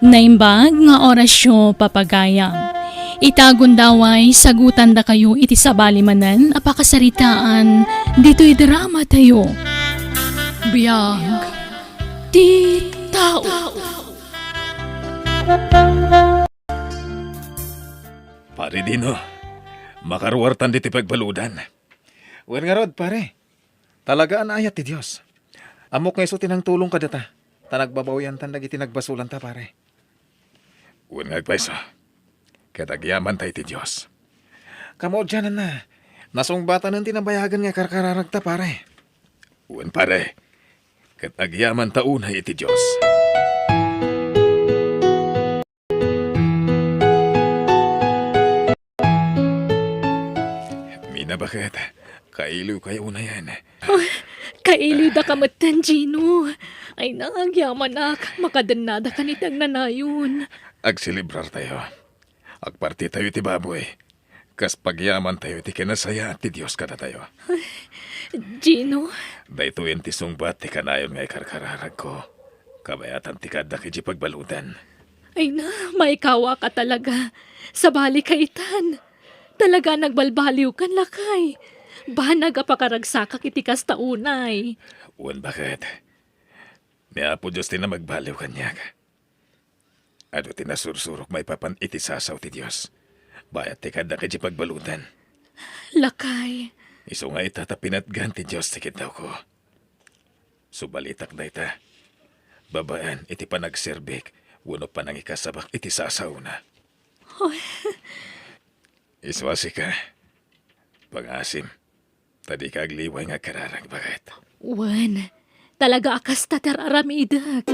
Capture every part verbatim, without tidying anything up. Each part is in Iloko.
Naimbag nga orasyo, papagayam. Ita gundaway, sagutandakayo iti sabali manen a pakasaritaan ditoy drama tayo. Biag ti tao. Pare Dino, makaruartan ditoy pagbaludan. Wen ngarud, pare. Talaga a naayat ti Dios. Ammok nga isu ti nangtulong kadata, ta nagbabawiantan dagiti nagbasolanta, pare. Wen nga agpayso, ket agyamanta iti Dios. Kamaudiananna, nasungbatanen ti nabayagen nga ikarkararagta, pare. Wen, pare, ket agyamanta unay iti Dios. Mina, baket, kailiwkayo unayen. Ay, kailiwdaka metten, Gino. Ay, nagyamanak, makadennadakan iti agnanayon. Agselebrartayo. Agpartitayo iti baboy. Kas pagyamantayo iti kinasayaat ti Dios kadatayo. Gino? Daytoyen ti sungbat ti kanayon nga ikarkararagko. Kabayatan ti kaaddak idiay pagbaludan. Ay na, maikawaka talaga. Sabali ka itan. Talaga nagbalbaliwkan, lakay. Banag a pakaragsakak iti kasta unay. Wen, baket. Ni Apo Dios ti namagbaliw kaniak. Adu ti nasursurok maipapan iti sasaw ti Dios. Bayat ti kaaddak idiay pagbaludan. Lakay. Isu nga ita ta pinatgan ti Dios ti kiddawko. Subalitak dayta. Babaen iti panagserbik wenno panangikasabak iti sasawna. Oy. Isu a sika, pangasim, ta dika agliway nga agkararag, baket. Wen, talaga a kasta ti ar-aramidek.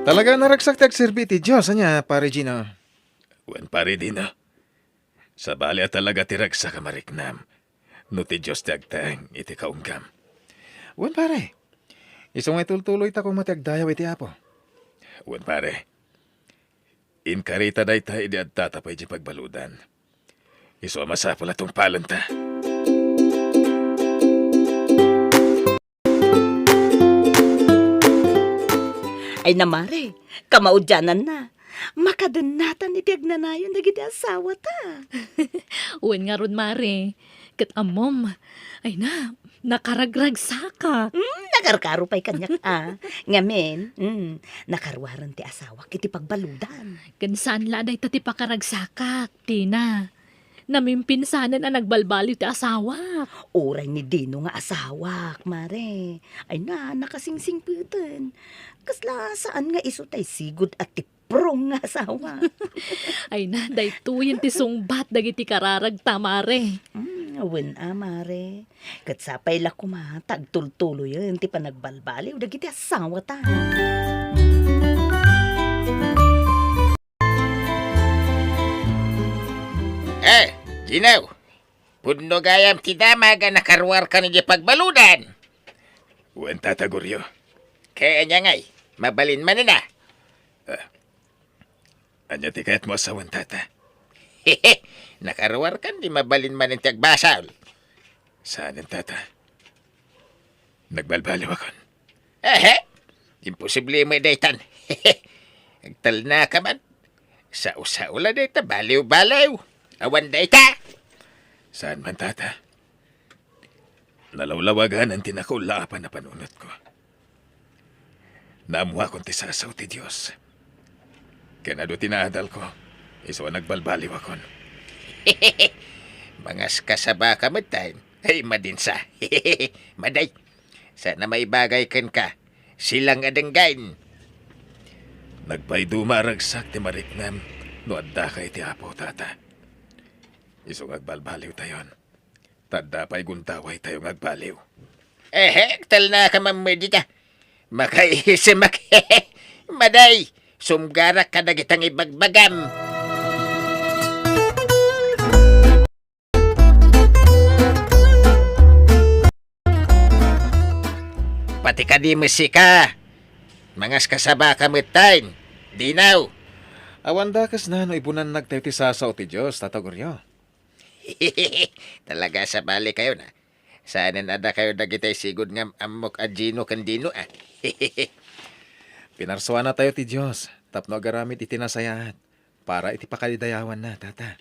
Talaga a naragsak ti agserbi ti Dios, ania, Pare Gino? Wen, Pare Dino. Sabali a talaga ti ragsak a mariknam no ti Dios ti agteng iti kaunggam. Wen, pare. Isu nga itultuloyta koma ti agdayaw iti Apo. Wen, pare. Inkarita dayta idi adtata pay idiay pagbaludan. Isu a masapul a tungpalenta. Ay na, mare, kamaudiananna. Makadennatan iti agnanayon dagiti asawata. Wen ngarud, mare. Ket ammom, ay na, nakaragragsakak. Mm, nakarkaro pay kaniak, a. Ngamin, mm, nakaruaren ti asawak iti pagbaludan. Ken saan la a dayta ti pakaragsakak, Tina. Namimpinsanen a nagbalbaliw ti asawak. Uray ni Dino nga asawak, mare. Ay na, nakasingsingpeten. Kasla saan nga isu tay sigud a tiprong nga asawa. Ay na, daytoyen ti sungbat dagiti kararagta, mare. Mm, wen a, mare. Ket sapay la koma ta agtultuloyen ti panagbalbaliw dagiti asawata. Eh, Gino, pudno gayam ti damag a nakaruarkan idiay pagbaludan. Wen, Tata Goryo. Ket ania ngay, mabalin manen a? Ah, ania ti kayatmo a sawen, Tata? Nakaruarkan di mabalin manen ti agbasol. Saanen, Tata. Nagbalbaliwakon. Ehe, imposible met daytan. Agtalnaka man. Sao-sao la dayta, baliw-baliw. Awan dayta. Saan man, Tata? Nalawlawaganan ti nakaulaapan a panunotko. Naammoakon ti sasaw ti Dios. Ken adu ti naadalko, isu a nagbalbaliwakon. Mangaskasabaka metten. Ay, madinsa. Maday. Saan a maibagay kenka. Silang a denggen. Nagpayduma a ragsak ti mariknam no addaka iti Apo, Tata. Isu nga agbalbaliwtayon. Ta adda pay gundawaytayo nga agbaliw. Ehe, agtalnaka man met dita. Makaisimak. Maday, sumgarak kadagita nga ibagbagam. Pati kadi met sika, Mangaskasabaka metten, Dinaw. Awan dakesna no ibunannaktayo ti sasao ti Dios, Tata Goryo. Talaga, sabali kayo na. Saanen a dakayo dagiti sigud nga ammok a Gino ken Dino, a. Pinarsuanatayo ti Dios tapno agaramid iti nasayaat para iti pakalidayawanna, Tata.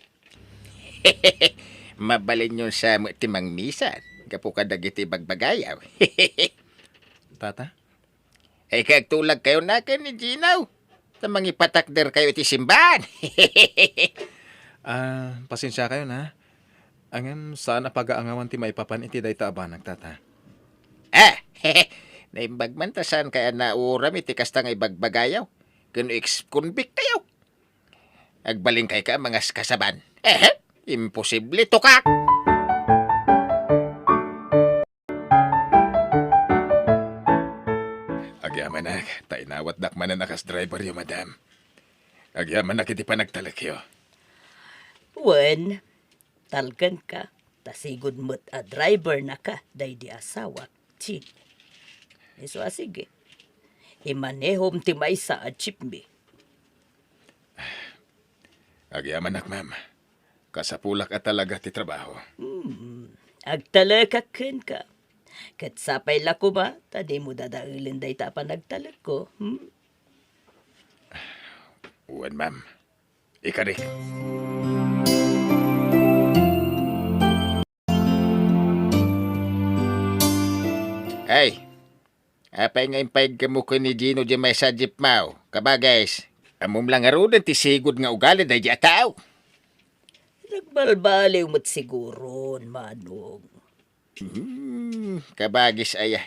Mabalinyon sa met ti mangmisa gapu kadagiti bagbagayaw. Tata? Ay, kay agtulag kayo na ken ni Ginaw. Ta mangipatakder kayo iti simbahan. Ah, pasensia kayo na. Ngem saan a pagaangawan ti maipapan iti dayta a banag, Tata. Ah, naimbag man ta saan kay a nauram iti kasta nga ibagbagayaw. Ken ex-convict tayo. Agbalin kay ka mangaskasaban. Eh, imposible, tukak! Agyamanak, ta inawatdak manen a kas driveryo, madam. Agyamanak iti panagtalekyo. Wen, talkenka, ta sigud met a drivernaka daydi asawak, Chin. Isu a sige, imanehom ti maysa a jeepney. Agyamanak, ma'am. Kasapulak a talaga ti trabaho. Hmm, agtalekak kenka. Ket sapay la koma ta dimo dadaelen dayta a panagtalekko, hmm? Wen, ma'am. Ikarik. Ay, apay nga impayegmo ken ni Gino diay maysa a jeepney? Kabagis, ammom la ngaruden ti sigud nga ugali daydi a tao. Nagbalbaliw met siguron, Manong. Hmm, kabagis aya.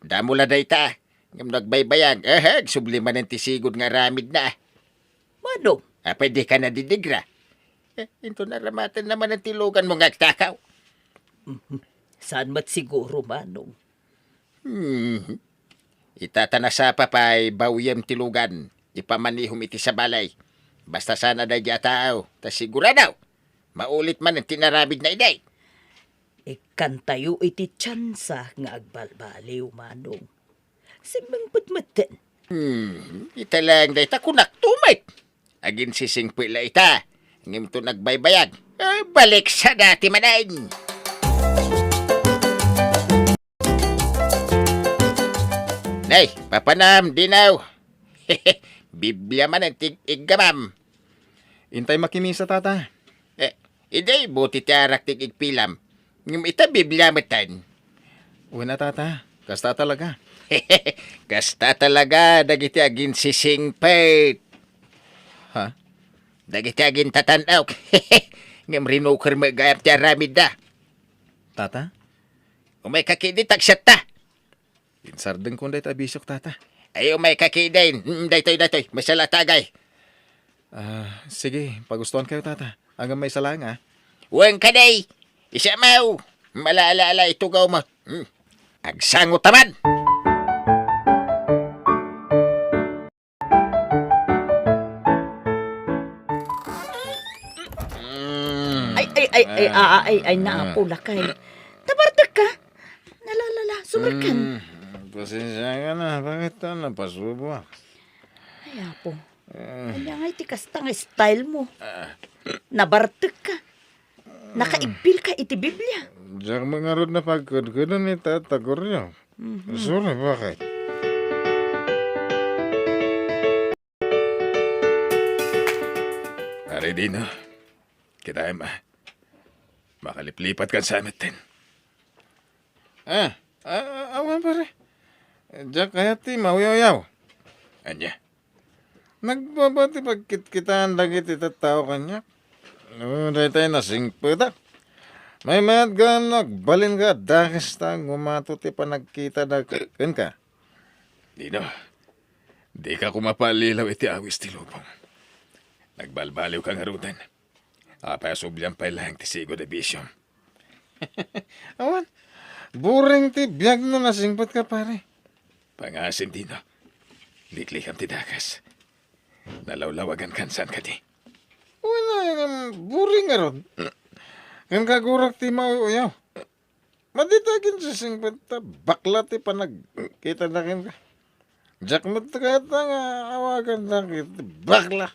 Damo la dayta. Ngem no agbaybayag, eh, agsubli manen ti sigud nga aramidna. Manong? Apay dika nadidigra? Eh, inton aramatenna manen ti luganmo nga agtakaw. Mhm. Saan met siguro, Manong? Hmm. Ita ta nasapa pay, bawyem ti lugan. Ipamanihom iti sabali. Basta saan a daydi a tao, ta sigurado, maulit manen ti inaramidna idi. Ikkantayo iti tiansa nga agbalbaliw, Manong. Simmengpet metten. Hmm, ita laeng dayta kunakto met. Aginsisingpet la ita. Ngem inton agbaybayag, eh, balik sa dati manen. Nay, papanam, Dinaw. Biblia manen ti iggamam. Intay makimisa, Tata. Eh, idi, buti ti arak ti igpilam. Ngem ita, Biblia metten. Wen a, Tata. Kasta talaga. Kasta talaga dagiti aginsisingpet. Ha? Dagiti agintatanok. Ngem rinuker met gayam ti aramidda. Tata? Umayka ketdi ta agsiatta. Insardengkon dayta a bisiok, Tata. Ay, umayka ketdin. Mm, daytoy, daytoy. Masala tagay. Ah, sige, pagustuankayo, Tata. Ngem maysa laeng, a. Wen kadi. Isamaw. Malaalaala itugawmo. Hmm. Agsangotaman. Mm. Ay, ay, ay, ay, ah, ay, ay, naapo, lakay. Nabartek ka? Nalalala, sumerkan. Mm, pasensya ka na. Bakit ka napasubo? Ay, apo. Eh. Ania ngay ti kasta nga style mo? Ah. Nabartek ka. Nakaigpil ka iti Biblia. Diak mangarud na pagkudkudon ni Tata Goryo. Mhm. Sorry, bakit? Pare Dino, kitaem, a. Makaliplipatkan sa metten. Ah, ah, ah, awan, pare. Diak kayat ti mauyawyaw. Ania? Nagbaba ti pagkitkitaan dagiti tattao kaniak. No, daytay nasingpetak. Maymayat gayam no agbalinka a dakes ta gumato ti panagkitada kenka. Dino, dika koma paallilaw iti awis ti lubong. Nagbalbaliwka ngaruden. Apay a subliam pay laeng ti sigud a bisiom? Awan, boring ti biag no nasingpetka, pare. Pangasim, Dino. Liklikam ti dakes. Nalawlawagankan, saan kadi? Wen a, ngem boring ngarud. Ken kagurak ti mauyaw. Madi ta aginsisingpet ta bakla ti panagkitada kenka. Diak met kayat nga awagan dagiti bakla.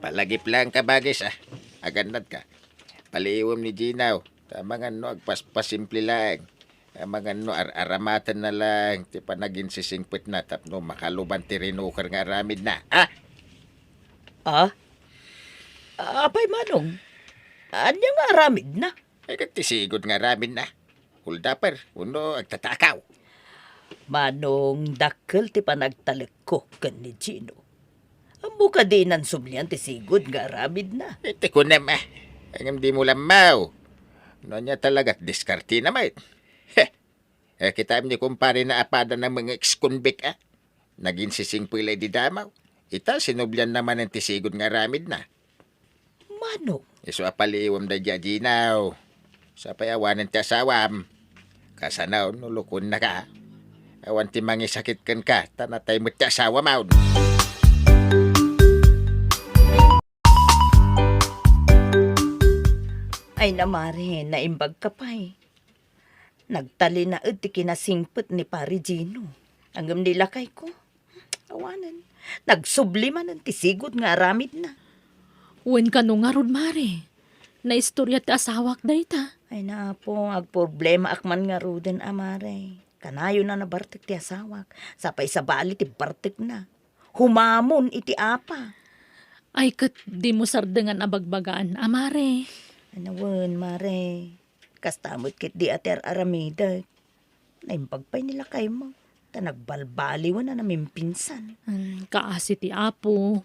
Palagip laeng ka, Bagis, a. Agannadka. Paliiwem ni Gino. Ta amangan no agpaspasimple laeng. Amangan no ar-aramatenna laeng ti panaginsisingpetna tapno makaluban ti rinuker nga aramidna. A? A? Apay, Manong? Ania nga aramidna? Ay, ket ti sigud nga aramidna. Holdaper, wenno agtatakaw. Manong, dakkel ti panagtalekko ken ni Gino. Ammo kadi inansublian ti sigud nga aramidna? Iti kunam, a. Ngem dimo lammaw. No ania talaga ti diskartena met? He! E, kitaem ni kumparena a pada na mga ex-convict, a. Naginsisingpet la idi damaw. Ita, sinublianna manen ti sigud nga aramidna. Manong? Isu a paliiwem daydi a Gino. Sapay awanen ti asawam. Kasano no lukonnaka? Awan ti mangisakit kenka, ta natay met ti asawam. Ay na, Mare, naimbagka pay. Nagtalinaed ti kinasingpet ni Pare Gino. Ngem ni lakayko, awanen. Nagsubli manen ti sigud nga aramidna. Wen kano ngarud, Mare? Naistorya ti asawak dayta. Ay, Apo, agproblemaak man ngaruden a, Mare. Kanayon a nabartek ti asawak. Sapay sabali ti bartekna. Humamon iti apa. Ay, ket dimo sardengan a bagbagaan a, Mare. Ania wen, Mare? Kasta met ketdi a ti ar-aramidek. Naimbag pay ni lakaymo, ta nagbalbaliwen a namimpinsan. Hmm, kaasi ti Apo.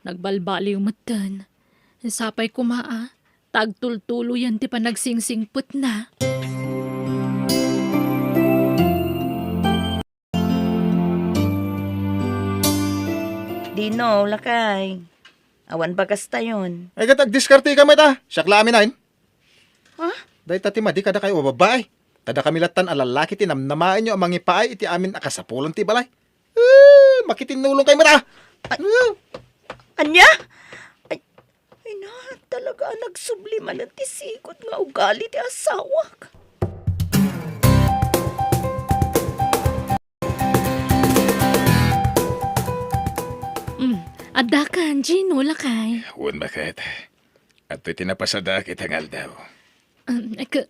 Nagbalbaliw metten. Sapay koma a, ta agtultuloyen ti panagsingpetna. Dino, lakay. Awan bagastayon. Ay, ket agdiskarteka met a. Siak la amin, ayn. Ha? Dayta ti madi kadakayo a babbai. Ta dakami lattan a lallaki ti namnamaenyo a mangipaay iti amin a kasapulan ti balay. Eh, makitinnulongkayo met a. Ay, ania? Ay, ay na, talaga a nagsubli manen ti sigud nga ugali ti asawak. Mm, adda kan, Gino, lakay. Wen, baket. Adtoy ti napasada ket nga aldaw. Um, ek,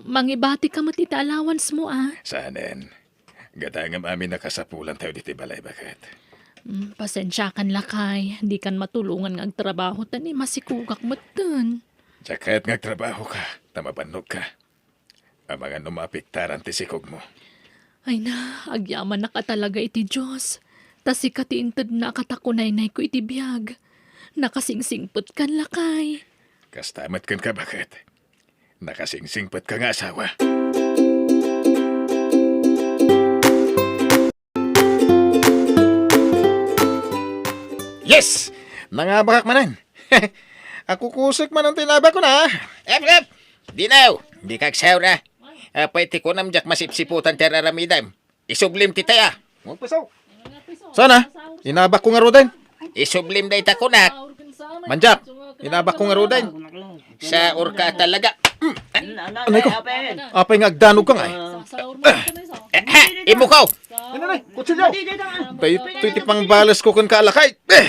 mangibatika met iti allowance mo, a. Saanen. Gadangem amin a kasapulantayo ditoy balay, baket. Mm, pasensiakan, lakay. Dikan matulongan nga agtrabaho ta ni masikogak metten. Diak kayat nga agtrabahoka, ta mabannogka. Amangan no maapektaran ti sikogmo. Ay na, agyamanak a talaga iti Dios. Ta sika ti intedna a katakunaynayko iti biag. Nakasingsingpetkan, lakay. Kasta met kenka, baket. Nakasingsingpetka nga asawa. Yes! Nangabakak manen. Akukusek manen ti inabakko na. Ep, ep! Dinaw! Dika agsaura. Apay ti kunam diak masipsiputan ti ar-aramidem? Isublim ti taya. Sana, inabakko ngaruden. Isublim dayta kunak. Mandiak, inabakko ngaruden. Saurka talaga. Anay ko, apay nga agdanogka ngay? Eh, eh, imukaw. Daytoy ti pangbalesko kenka, lakay. Eh!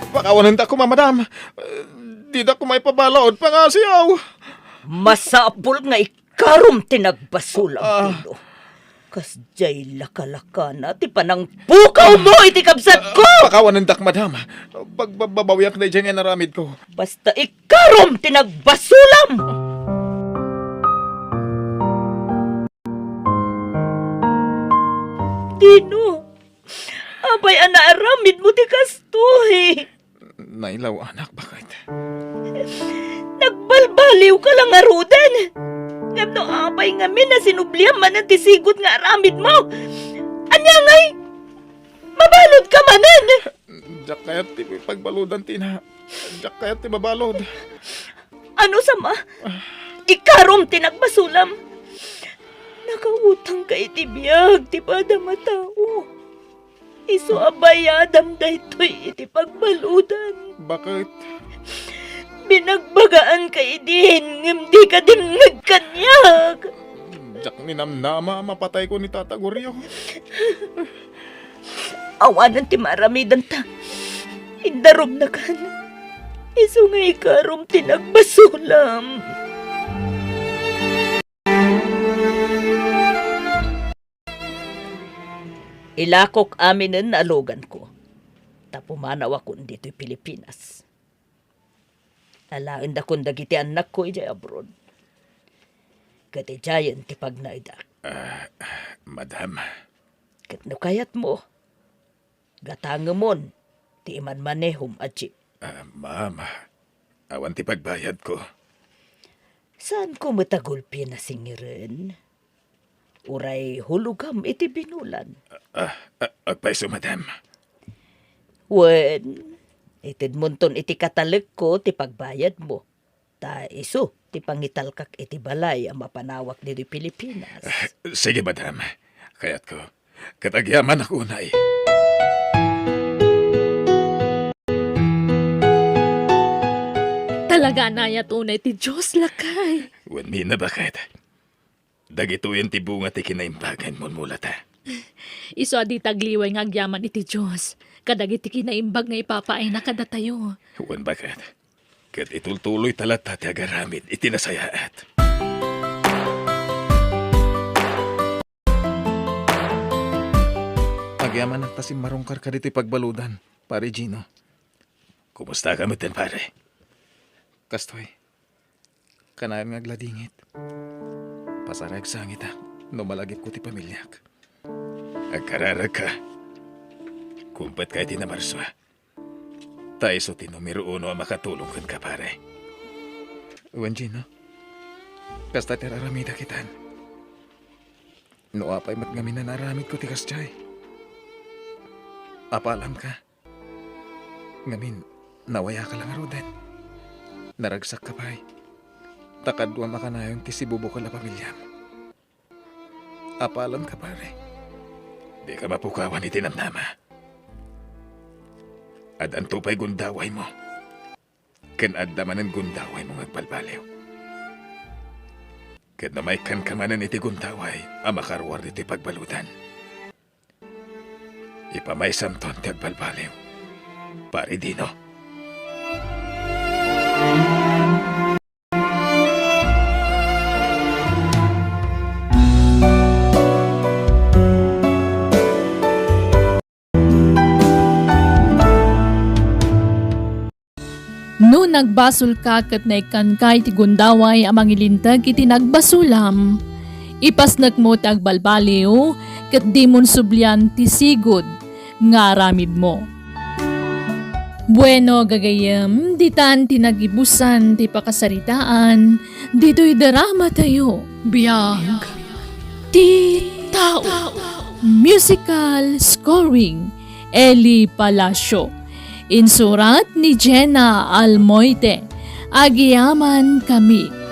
Pakawanenta koma, madam. Dida koma ipabalaod, pangasiaw. Masapul nga ikarom ti nagbasulam, Dino. Kasdiay lakalakana ti panangpukawmo iti kabsatko! Pakawanendak, madam. Pagbabawiak daydiay nga inaramidko. Basta ikarom ti nagbasulam! Dino, apay a naaramidmo ti kastoy? Nailaw, anak, baket. Nagbalbaliwka la ngaruden. Ngem no apay ngamin a sinubliam manen ti sigud nga aramidmo, ania ngay? Mabaludka manen! Diak kayat ti pagbalodan ti ina. Diak kayat ti mabalod. Ano sama? Ikarom ti nagbasulam. Nakautangka iti biag ti padam a tao. Isu a bayadam daytoy iti pagbaludan. Bakit? Binagbagaanka idin, ngem dika dimngeg kaniak. Diak ninamnama a mapatayko ni Tata Gorio. Awanen ti maaramidanta. Indarumnakan. Isu nga ikarom ti nagbasulam. Ilakok aminen a luganko, ta pumanawakon ditoy Pilipinas. Alaendakon dagiti annakko idiay abroad. Ket idiayen ti pagnaedak. Ah, madam. Ket no kayatmo, gatangemon ti imanmanehom a jeep. Ah, ma'am, awan ti pagbayadko. Saanko met a gulpi a singiren? Uray hulogam iti binulan. Ah, ah, agpayso, madam. Wen, itedmonton iti katalekko ti pagbayadmo. Ta isu ti pangitalkak iti balay a mapanawak ditoy Pilipinas. Ah, sige, madam. Kayatko. Ket agyamanak unay. Talaga a naayat unay ti Dios, lakay. Wen, Mina, bakit? Dagitoyen ti bunga ti kinaimbag nga immulmulata. Isu a dita agliway nga agyaman iti Dios kadagiti kinaimbag nga ipapaayna kadatayo. Wen, bakit? Ket itultuloyta latta ti agaramid iti nasayaat. Agyamanak ta simmarungkarka ditoy pagbaludan, Pare Gino. Kumustaka metten, pare? Kastoy, kanayon nga agladingit. Pasarag sangitak no malagipko ti pamiliak. Agkararagka. Kumpetka iti namarsua. Ta isu ti numero uno a makatulong kenka, pare. Wen, Gino, kasta ti ar-aramidak itan. No apay met ngamin a naaramidko ti kasdiay. Apalanka. Ngamin, nawayaka la ngaruden. Naragsakka pay. Ta kaduam a kanayon ti sibubukel a pamiliam. Apalanka, pare. Dika mapukawan iti namnama. Addanto pay gundawaymo. Ken adda manen gundawaymo nga agbalbaliw. Ket no maikkanka manen iti gundaway a makaruar ditoy pagbaludan, ipamaysamton ti agbalbaliw, Pare Dino. No nagbasolka ket naikkanka iti gundaway a mangilinteg iti nagbasolam, ipasnekmo ti agbalbaliw ket dimon sublian ti sigud nga aramidmo. Bueno, gagayyem, ditan ti nagibusan ti pakasaritaan ditoy dramatayo. Biag ti tao. Musical scoring, Eli Palacio. Insurat ni Jenna Almoite. Agyamankami.